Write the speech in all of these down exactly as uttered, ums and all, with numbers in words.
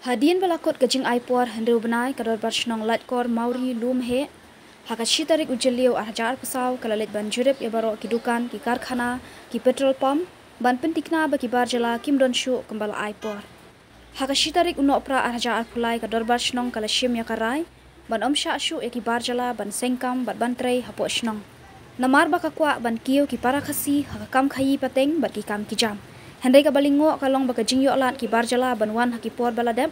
Hadien ba la kut ka jingai por hynriew bnai, ka Dorbar Shnong Laitkor Mawrie Lumheh ha ka shi tarik u Jylliew ar hajar arphew saw ka la leit ban jurip ïa baroh ki dukan, ki karkhana, ki petrol pump, ban pynthikna ba ki bar jylla kim don shuh kumba la ai por. Ha ka shi tarik u Nohprah ar hajar arphew lai, ka Dorbar Shnong ka la shim ïa ka rai ban ym shah shuh ïa ki bar jylla ban seng kam bad ban trei hapoh shnong. Namar ba ka kwah ban kiew ki para Khasi ha ka kam khaïi pateng bad ki kam ki jam. Hynrei kaba lyngngoh ka long ba ka jingïoh lad ki bar jylla ban wan ha ki por ba la dep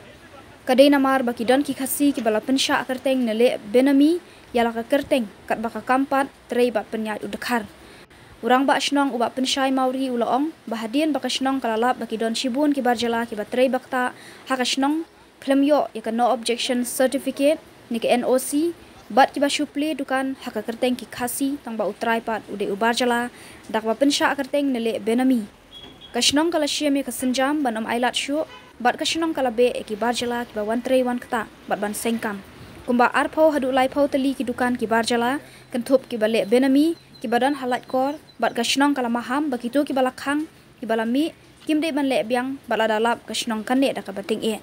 ka dei namar ba ki don ki Khasi kiba la pynshah kyrteng ne leh benami ïa la ka kyrteng katba ka kam pat trei bad pynïaid u dkhar. U Rangbah Shnong u Bah Pynshai Mawrie u la ong ba hadien ba ka shnong ka la lap ba ki don shibun ki bar jylla kiba trei ba ktah ha ka shnong, khlem ïoh ïa ka No Objection Certificate ne ka N O C bad kiba shu plie dukan ha ka kyrteng ki Khasi, tang ba u trai pat u dei u bar jylla da kaba pynshah kyrteng ne leh benami. Ka shnong ka la shim ïa ka sienjam ban ym ailad shuh bad ka shnong ka la beh ïa ki bar jylla kiba wan trei wan ktah bad ban seng kam. Kumba arphew haduh laiphew tylli ki dukan ki bar jylla kynthup kiba leh benami kiba don ha Laitkor, bad ka shnong ka la maham ba kito kiba la khang, kiba la mih, kim dei ban leh biang bad lada lap ka shnong kan neh da kaba tyngeh.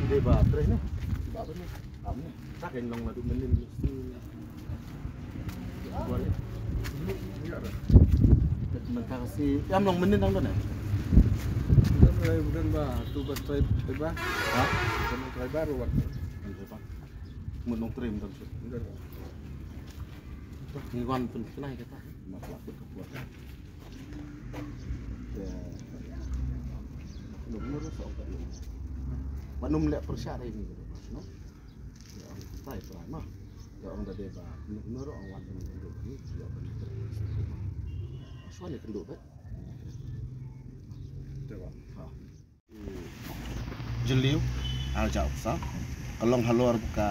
Dei ba trei ne? Ba ne? Sa ka long naduh mynnin mesti. Mynta ka sngi ïa long mynnin dang don ne? Don ba tu ba trei ba. Ha? Don trei ba ruh. Mut nongtrei mynta shu. Ngi wan pynshai kata. Mat lak ka puat. Te. Num nuru sa ong ka num. Ba num leh pyrshah dei ni, no? Te ong tai trai ma. Te ong da dei ba num nuru ong wan pynshai ni, ïa pynshai. Shwa ni kynduh bet. Te ba. Ha. Jylliew, ar hajar arphew saw, ka long halor ka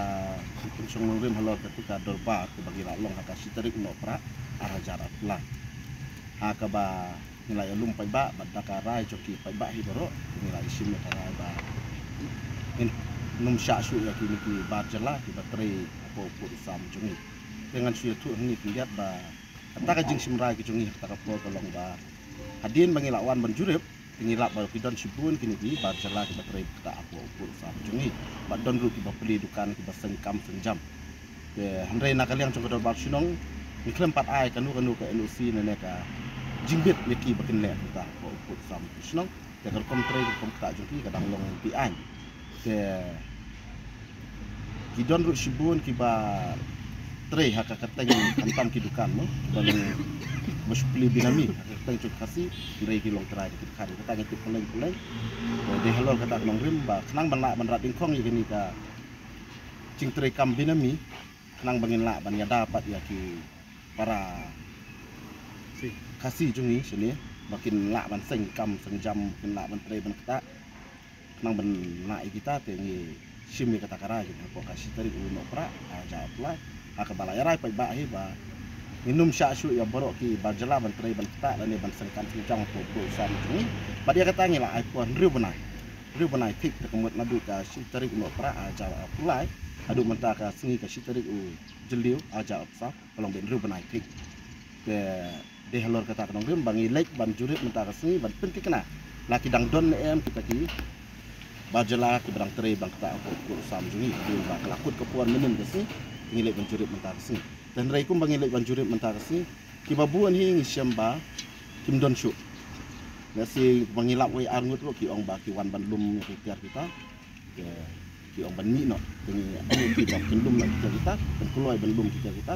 pynshong nongrim halor katu ka dorbar kaba ngi la long ha ka shi tarik u Nohprah, ar hajar arphew lai. Ha kaba ngi la ïalum paidbah bad da ka rai jong ki paidbah hi baroh, ngi la ïashim ïa ka rai ba ngin ym shah shuh ïa kine ki bar jylla kiba trei hapoh u pud u sam jong ngi. Te ngan shu ïathuh hangne khyndiat ba kata ka jingshim rai ka jong ngi ha kata ka por ka long ba hadien ba ngi la wan ban jurip, te ngi lap ba ki don shibun kine ki bar jylla kiba trei ba ktah hapoh u pud u sam jong ngi. Bad don ruh kiba plie dukan, kiba seng kam seng jam. Te hynrei na ka liang jong ka dorbar shnong, ngi khlem pat ai kano kano ka N O C ne ne ka jingbit ïa ki ba kin leh kata hapoh u pud u sam shnong. Te ka rukom trei, ka rukom ktah jong ki ka dang long beaiñ. Te ki don ruh shibun kiba trei ha ka kyrteng khamtam ki dukan mo, kiba long ba shu plie benami ha ka kyrteng jong ki Khasi, hynrei ki long trai ki dkhar, kata ngi tip kylleng kylleng. Te dei halor kata ka nongrim ba khnang ban lah ban rat dyngkhong ïa kane ka jingtrei kam benami, khnang ba ngin lah ban ïada pat ïa ki para Khasi jong ngi shane ba kin lah ban seng kam seng jam, kin lah ban trei ban ktah. Khnang ban lah ïa kita te ngi shim ïa kata ka rai jong ngi hapoh ka shi tarik u Nohprah, ah, hajar arphew lai. Ha kaba la ïa rai paidbah hi ba ngin ym shah shuh ïa baroh ki bar jylla ban trei ban ktah lane ban seng kam seng jam hapoh u sam jong ngi. Bad ïa kata ngi la ai por hynriew bnai. Hynriew bnai thik, te ka mut naduh ka shi tarik u Nohprah, ah, hajar arphew lai haduh mynta ka sngi ka shi tarik u Jylliew, ah, hajar arphew saw, ka long ba hynriew bnai thik. Te dei halor kata ka nongrim ba ngi leit ban jurip mynta ka sngi ban pynthikna la ki dang don ne em kita ki bar jylla kiba dang trei ban ktah hapoh u sam jong ngi. Dei ba ka la kut ka por mynnin ka sngi, ngi leit ban jurip mynta ka sngi. Te hynrei kumba ngi leit ban jurip mynta ka sngi, kiba bun hi ngi shem ba kim don shuh. Lehse ba ngi lap wei ar ngut ruh ki ong ba ki wan ban lum ïa ki tiar kita. Ki, ki ong ban mih noh. Te ngi ong ki ba kin lum noh ki tiar kita, ban kloi ban lum ki tiar kita,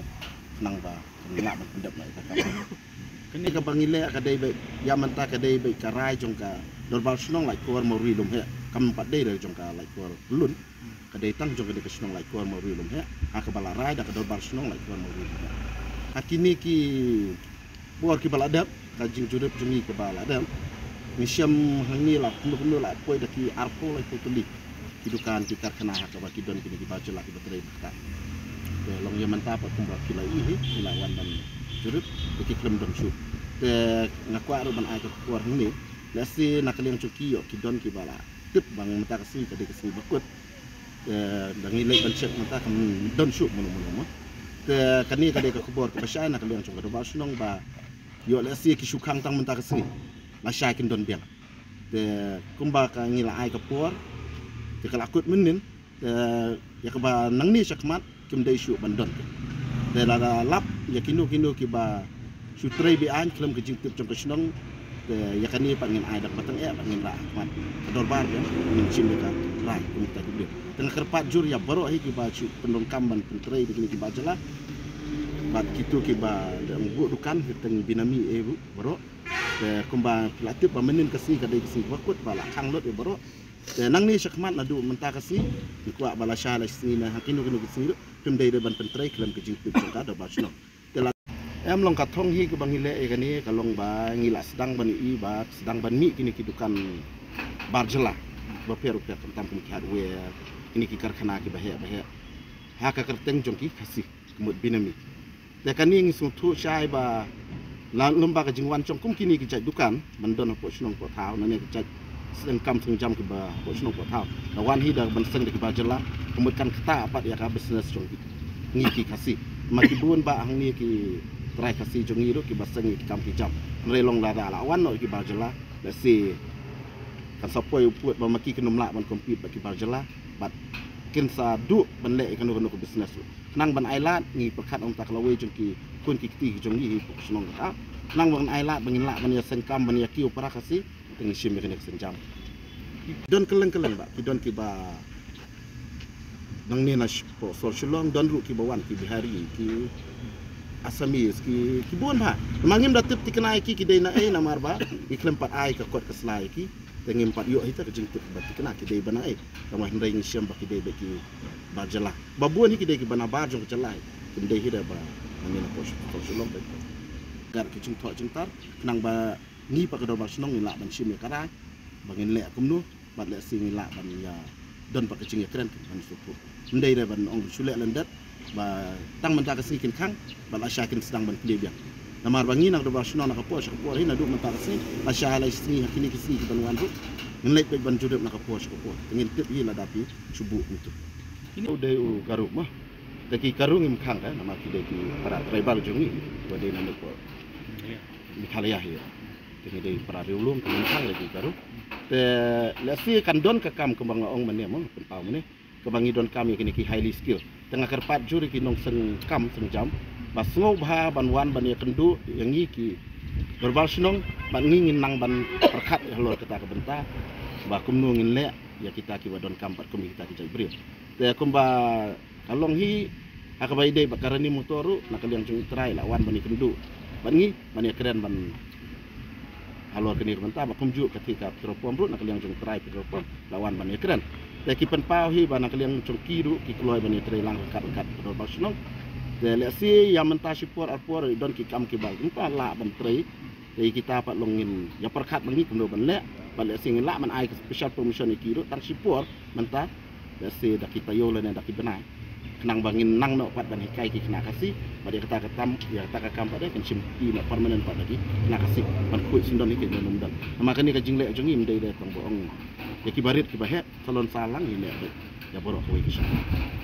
khnang ba kin lah ban pyndep noh ïa ka kam. Kane kaba ngi leh ka dei beit, ïa mynta ka dei beit ka rai jong ka Dorbar Shnong Laitkor Mawri Lumheh. Kam pat dei rai jong ka Laitkor Pyllun. Ka dei tang jong kane ka shnong Laitkor Mawri Lumheh, ha kaba la rai da ka Dorbar Shnong Laitkor Mawri Lumheh. Ha kine ki por kiba la dep, ka jingjurip jong ngi kaba la dep, ngi shem hangne la kumno kumno la poi da ki arphew laiphew tylli ki dukan ki karkhana ha kaba ki don kine ki bar jylla kiba trei ba ktah. Te long ïa mynta pat kumba ki la ïohi, ki la wan ban jurip, te ki khlem don shuh. Te nga kwah ruh ban ai ka khubor hangne, lehse na ka liang jong ki ïoh ki don kiba la tip ba mynta ka sngi ka dei ka sngi ba kut. Te da ngi leit ban check mynta kam don shuh mano mano ma. Te kane ka dei ka khubor kaba shai na ka liang jong ka Dorbar Shnong ba ïoh lehse ki shu khang tang mynta ka sngi, lashai kin don biang. Te kumba ka ngi la ai ka por, te ka la kut mynnin, te ïa kaba nangne shakhmat kim dei shuh ban don. Te lada lap ïa kino kino kiba shu trei be-aiñ khlem ka jingtip jong ka shnong. Te ïa kane pat ngin ai da kaba tyngeh, pat ngin rah ha khmat ka dorbar, ngin shim ïa ka rai kum kita ki briew. Te nga kyrpad jur ïa baroh hi kiba shu pyndonkam ban pyntrei da kine ki bar jylla, bad kito kiba dang buh dukan, kyrteng binami eh buh baroh. Te kumba phi la tip ba mynnin ka sngi ka dei ka sngi ba kut ba la khang lut ïa baroh. Te nangne shakhmat naduh mynta ka sngi, ngi kwah ba lashai la sngi ne ha kino kino ki sngi ruh, phim dei ruh ban pyntrei khlem ka jingtip jong ka dorbar shnong. Te la em long ka thong hi kaba ngi leh ïa kane ka long ba ngi la sdang ban ïohi ba sdang ban mih kine ki dukan bar jylla bapher bapher, khamtam kine ki hardware, kine ki karkhana kiba heh ba heh, ha ka kyrteng jong ki Khasi, ka mut binami. Te kane ngi sngewthuh shai ba la lum ba ka jingwan jong kum kine ki jait dukan ban don hapoh shnong poh thaw, nane ki jait seng kam seng jam kiba hapoh shnong poh thaw, la wan hi da ban seng da ki bar jylla, ka mut kan ktah pat ïa ka business jong ngi ki Khasi. Ma ki bun ba hangne ki trai Khasi jong ngi ruh kiba seng ïa ki kam ki jam. Hynrei long lada la wan noh ïa ki bar jylla, lehse kan sa poi u pud ba ma ki kin ym lah ban compete bad ki bar jylla, bad kin sa duh ban leh ïa kano kano ka business ruh. Khnang ban ai lad, ngi pyrkhat ong ta ka lawei jong ki khun ki kti ki jong ngi hi hapoh ka shnong kata. Khnang ban ai lad ba ngin lah ban ïa seng kam, ban ïa kiew para Khasi, te ngi shim ïa kane ka seng jam. Don kylleng kylleng ba, ki don kiba nangne na sh-, poh sor Shillong, don ruh kiba wan, ki Bihari, ki Assamese, ki, ki bun bha. Ma ngim da tip thikna ïa ki, ki dei na ei, namar ba ngi khlem pat ai ka kot ka sla ïa ki. Te ngim pat ïoh hi ta ka jingtip ba thikna ki dei ba na ei. Tangba hynrei ngi shem ba ki dei ba ki bar jylla. Ba bun hi ki dei kiba na bar jong ka jylla hi. Kim dei hi da ba nangne na poh sor Shillong ba. Gat ki jingthoh jingtar, khnang ba ngi pat ka dorbar shnong ngin lah ban shim ïa ka rai ba ngin leh kumno, bad lehse ngin lah ban ïa don pat ka jingïakren ban sngewthuh. Ym dei re ban ong shu leh lyndet ba tang mynta ka sngi kin khang, bad lashai kin sdang ban plie biang. Namar ba ngi na ka dorbar shnong na ka por sha ka por hi naduh mynta ka sngi, lashai la sngi ha kine ki sngi ki ban wan ruh, ngin leit beit ban jurip na ka por sha ka por. Te ngin tip hi lada phi shu buh kumtu. Kine u dei u Garo ma. Te ki Garo ngim khang ka, namar ki dei ki para tribal jong ngi, ba dei na ne por Meghalaya hi. Te ngi dei para riewlum, te ngim khang ïa ki Garo. Te lehse kan don ka kam kaba nga ong mynne mo, pynpaw mynne, kaba ngi donkam ïa kine ki highly skilled. Te nga kyrpad jur ïa ki nongseng kam seng jam ba sngewbha ban wan ban ïakynduh ïa ngi ki dorbar shnong, bad ngi ngin nang ban pyrkhat halor kata ka bynta ba kumno ngin leh ïa kita kiba donkam bad kum ïa kita ki jaitbynriew. Te kumba ka long hi, ha kaba ïadei bad ka Rani Motor ruh, na ka liang jong U Trai la wan ban ïakynduh bad ngi, ban ïakren ban halor kane ka bynta, bad kumjuh kata ka petrol pump ruh, na ka liang jong U Trai petrol pump la wan ban ïakren. Te ki pynpaw hi ba na ka liang jong ki ruh ki kloi ban ïatrei lang ryngkat ryngkat ka dorbar shnong. Te lehse ïa mynta shipor arpor don ki kam kiba kumta lah ban trei. Te kita pat long ngin ïa pyrkhat ba ngi kumno ban leh. Bad lehse ngin lah ban ai ka special permission ïa ki ruh tang shipor mynta. Lehse da ki taïew lane da ki bnai. Khnang ba ngin nang noh pat ban hikai ki khynnah Khasi. Bad ïa kata ka kam, ïa kata ka kam pat de kan shim plie noh permanent pat da ki khynnah Khasi. Ban khuid sngewdon ïa ki, ym don. Namar kane ka jingleh jong ngi ym dei de tang ba ong ïa ki barit ki baheh, salon salang ïa leh bad ïa baroh kawei ka shnong.